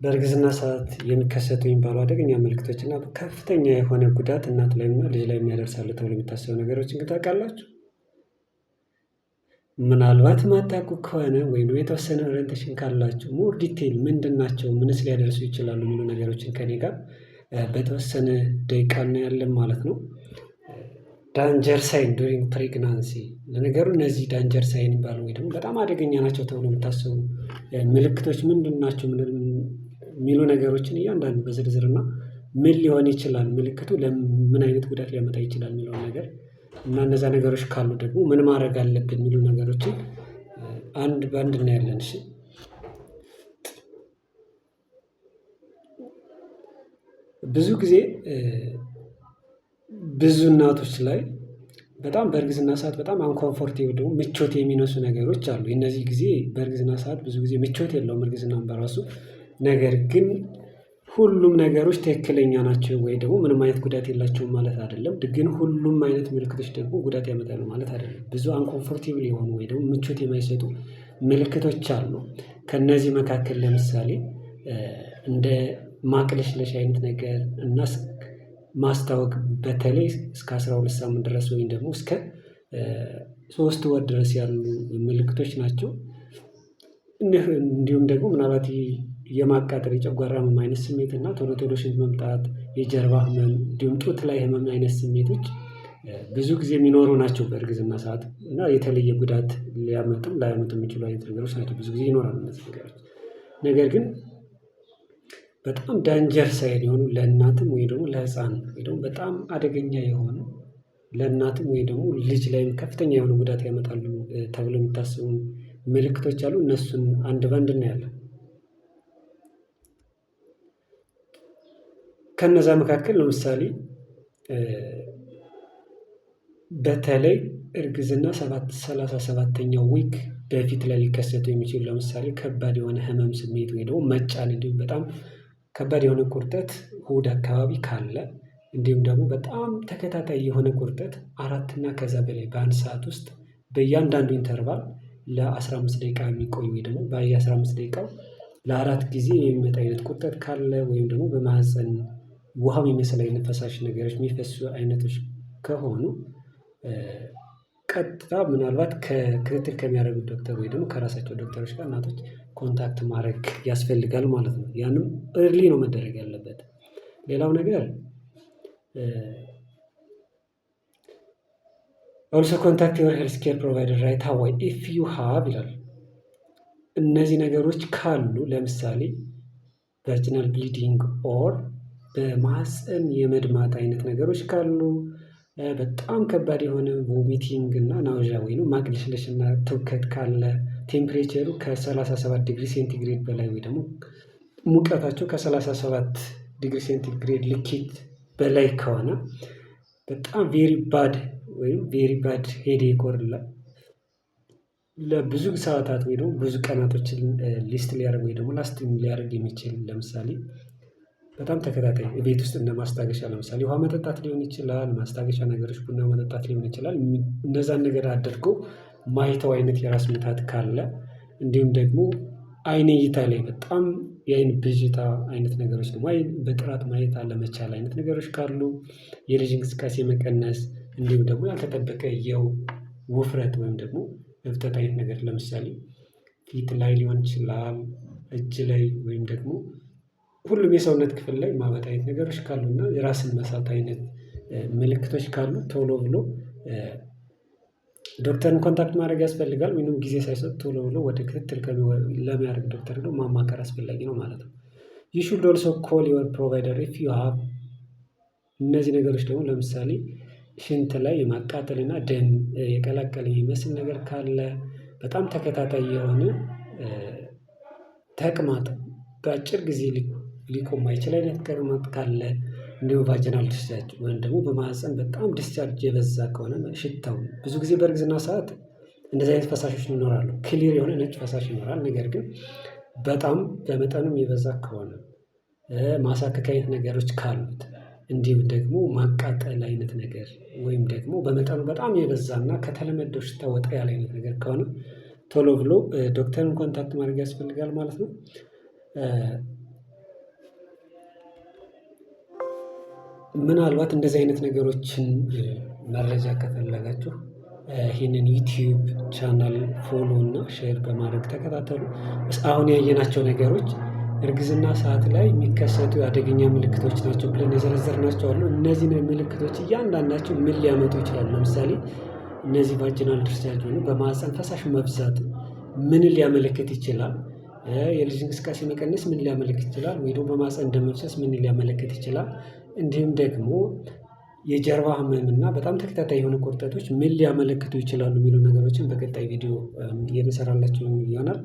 በእርግዝና ሰዓት የሚከሰቱ የሚባሉ አደገኛ ምልክቶች እና ከፍተኛ የሆነ ጉዳት እናት ላይ እና ልጅ ላይ የሚያደርሳሉ ተብሎ የሚታሰቡ ነገሮችን ግን ታውቃላችሁ? ምናልባት ማታውቁ ከሆነ ወይም የተወሰነ orientation ካላችሁ more detail ምንድን ናቸው፣ ምንስ ሊያደርሱ ይችላሉ የሚሉ ነገሮችን ከኔ ጋር በተወሰነ ደቂቃ እናያለን ማለት ነው። Danger sign during pregnancy። ለነገሩ እነዚህ danger sign የሚባሉ ወይ ደግሞ በጣም አደገኛ ናቸው ተብሎ የሚታሰቡ ምልክቶች ምንድን ናቸው የሚሉ ነገሮችን እያንዳንዱ በዝርዝር እና ምን ሊሆን ይችላል፣ ምልክቱ ለምን አይነት ጉዳት ሊያመጣ ይችላል የሚለውን ነገር እና እነዛ ነገሮች ካሉ ደግሞ ምን ማድረግ አለብን የሚሉ ነገሮችን አንድ በአንድ እናያለን። እሺ፣ ብዙ ጊዜ ብዙ እናቶች ላይ በጣም በእርግዝና ሰዓት በጣም uncomfortable ደግሞ ምቾት የሚነሱ ነገሮች አሉ። እነዚህ ጊዜ በእርግዝና ሰዓት ብዙ ጊዜ ምቾት የለውም እርግዝናም በራሱ። ነገር ግን ሁሉም ነገሮች ትክክለኛ ናቸው ወይ ደግሞ ምንም አይነት ጉዳት የላቸውም ማለት አይደለም። ግን ሁሉም አይነት ምልክቶች ደግሞ ጉዳት ያመጣሉ ማለት አይደለም። ብዙ uncomfortable የሆኑ ወይ ደግሞ ምቾት የማይሰጡ ምልክቶች አሉ። ከእነዚህ መካከል ለምሳሌ እንደ ማቅለሽለሽ አይነት ነገር እና ማስታወክ፣ በተለይ እስከ 12 ሳምንት ድረስ ወይም ደግሞ እስከ 3 ወር ድረስ ያሉ ምልክቶች ናቸው። እንዲሁም ደግሞ ምናልባት የማቃጠል፣ የጨጓራ ህመም አይነት ስሜት እና ቶሎ ቶሎ ሽንት መምጣት፣ የጀርባ ህመም፣ እንዲሁም ጡት ላይ ህመም አይነት ስሜቶች ብዙ ጊዜ የሚኖሩ ናቸው በእርግዝና ሰዓት እና የተለየ ጉዳት ሊያመጡም ላያመጡም የሚችሉ አይነት ነገሮች ናቸው። ብዙ ጊዜ ይኖራሉ እነዚህ ነገሮች። ነገር ግን በጣም danger sign የሆኑ ለእናትም ወይ ደግሞ ለህፃን ወይ ደግሞ በጣም አደገኛ የሆኑ ለእናትም ወይ ደግሞ ልጅ ላይም ከፍተኛ የሆነ ጉዳት ያመጣሉ ተብሎ የሚታሰቡ ምልክቶች አሉ። እነሱን አንድ በአንድ እናያለን። ከነዛ መካከል ለምሳሌ በተለይ እርግዝና 37ኛው week በፊት ላይ ሊከሰቱ የሚችሉ፣ ለምሳሌ ከባድ የሆነ ህመም ስሜት ወይ ደግሞ መጫን፣ እንዲሁም በጣም ከባድ የሆነ ቁርጠት ሆድ አካባቢ ካለ፣ እንዲሁም ደግሞ በጣም ተከታታይ የሆነ ቁርጠት አራት እና ከዛ በላይ በአንድ ሰዓት ውስጥ በእያንዳንዱ interval ለ15 ደቂቃ የሚቆይ ወይ ደግሞ በየ15 ደቂቃው ለአራት ጊዜ የሚመጣ አይነት ቁርጠት ካለ፣ ወይም ደግሞ በማህፀን ውሃ የሚመስል አይነት ፈሳሽ ነገሮች የሚፈሱ አይነቶች ከሆኑ ቀጥታ ምናልባት ከክትትል ከሚያደርጉት ዶክተር ወይ ደግሞ ከራሳቸው ዶክተሮች ጋር እናቶች contact ማድረግ ያስፈልጋል ማለት ነው። ያንም early ነው መደረግ ያለበት። ሌላው ነገር also contact your health care provider right away if you have ይላል። እነዚህ ነገሮች ካሉ፣ ለምሳሌ vaginal bleeding or በማህፀን የመድማት አይነት ነገሮች ካሉ፣ በጣም ከባድ የሆነ vomiting እና nausea ወይም ማቅለሽለሽ እና ትውከት ካለ፣ temperature ኡ ከ37 ዲግሪ ሴንቲግሬድ በላይ ወይ ደግሞ ሙቀታቸው ከ37 ዲግሪ ሴንቲግሬድ ልኬት በላይ ከሆነ፣ በጣም very bad ወይም very bad headache or ለብዙ ሰዓታት ወይ ደግሞ ብዙ ቀናቶችን list ሊያደርግ ወይ ደግሞ last ሊያደርግ የሚችል፣ ለምሳሌ በጣም ተከታታይ ቤት ውስጥ እንደ ማስታገሻ ለምሳሌ ውሃ መጠጣት ሊሆን ይችላል፣ ማስታገሻ ነገሮች ቡና መጠጣት ሊሆን ይችላል። እነዛን ነገር አድርጎ ማይተው አይነት የራስ ምታት ካለ፣ እንዲሁም ደግሞ አይን እይታ ላይ በጣም የአይን ብዥታ አይነት ነገሮች፣ ደግሞ አይን በጥራት ማየት አለመቻል አይነት ነገሮች ካሉ፣ የልጅ እንቅስቃሴ መቀነስ፣ እንዲሁም ደግሞ ያልተጠበቀ የውፍረት ወይም ደግሞ እብጠት አይነት ነገር፣ ለምሳሌ ፊት ላይ ሊሆን ይችላል፣ እጅ ላይ ወይም ደግሞ ሁሉም የሰውነት ክፍል ላይ ማበጥ አይነት ነገሮች ካሉ እና የራስን መሳት አይነት ምልክቶች ካሉ ቶሎ ብሎ ዶክተርን contact ማድረግ ያስፈልጋል። ወይንም ጊዜ ሳይሰጥ ቶሎ ብሎ ወደ ክትትል ለሚያደርግ ዶክተር ሄዶ ማማከር አስፈላጊ ነው ማለት ነው። You should also call your provider if you have እነዚህ ነገሮች ደግሞ፣ ለምሳሌ ሽንት ላይ የማቃጠል እና ደም የቀላቀለ የሚመስል ነገር ካለ፣ በጣም ተከታታይ የሆነ ተቅማጥ፣ በአጭር ጊዜ ሊቆም ማይችል አይነት ተቅማጥ ካለ፣ እንዲሁም vaginal discharge ወይም ደግሞ በማህፀን በጣም discharge የበዛ ከሆነ፣ ሽታው ብዙ ጊዜ በእርግዝና ሰዓት እንደዚህ አይነት ፈሳሾች ይኖራሉ። Clear የሆነ ነጭ ፈሳሽ ይኖራል። ነገር ግን በጣም በመጠኑም የበዛ ከሆነ፣ ማሳከክ አይነት ነገሮች ካሉት፣ እንዲሁም ደግሞ ማቃጠል አይነት ነገር ወይም ደግሞ በመጠኑ በጣም የበዛና ከተለመደው ሽታ ወጣ ያለ አይነት ነገር ከሆነ ቶሎ ብሎ ዶክተርን contact ማድረግ ያስፈልጋል ማለት ነው። ምናልባት እንደዚህ አይነት ነገሮችን መረጃ ከፈለጋችሁ ይህንን YouTube channel follow እና share በማድረግ ተከታተሉ። አሁን ያየናቸው ነገሮች እርግዝና ሰዓት ላይ የሚከሰቱ አደገኛ ምልክቶች ናቸው ብለን የዘረዘርናቸው አሉ። እነዚህን ምልክቶች እያንዳንዳቸው ምን ሊያመጡ ይችላሉ? ለምሳሌ እነዚህ vaginal discharge ሆኖ በማህፀን ፈሳሽ መብዛት ምን ሊያመለክት ይችላል? የልጅ እንቅስቃሴ መቀነስ ምን ሊያመለክት ይችላል? ወይ ደግሞ በማህፀን ደም መፍሰስ ምን ሊያመለክት ይችላል? እንዲሁም ደግሞ የጀርባ ህመም እና በጣም ተከታታይ የሆኑ ቁርጠቶች ምን ሊያመለክቱ ይችላሉ የሚሉ ነገሮችን በቀጣይ ቪዲዮ የምሰራላችሁ ይሆናል።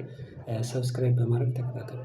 Subscribe በማድረግ ተከታተሉ።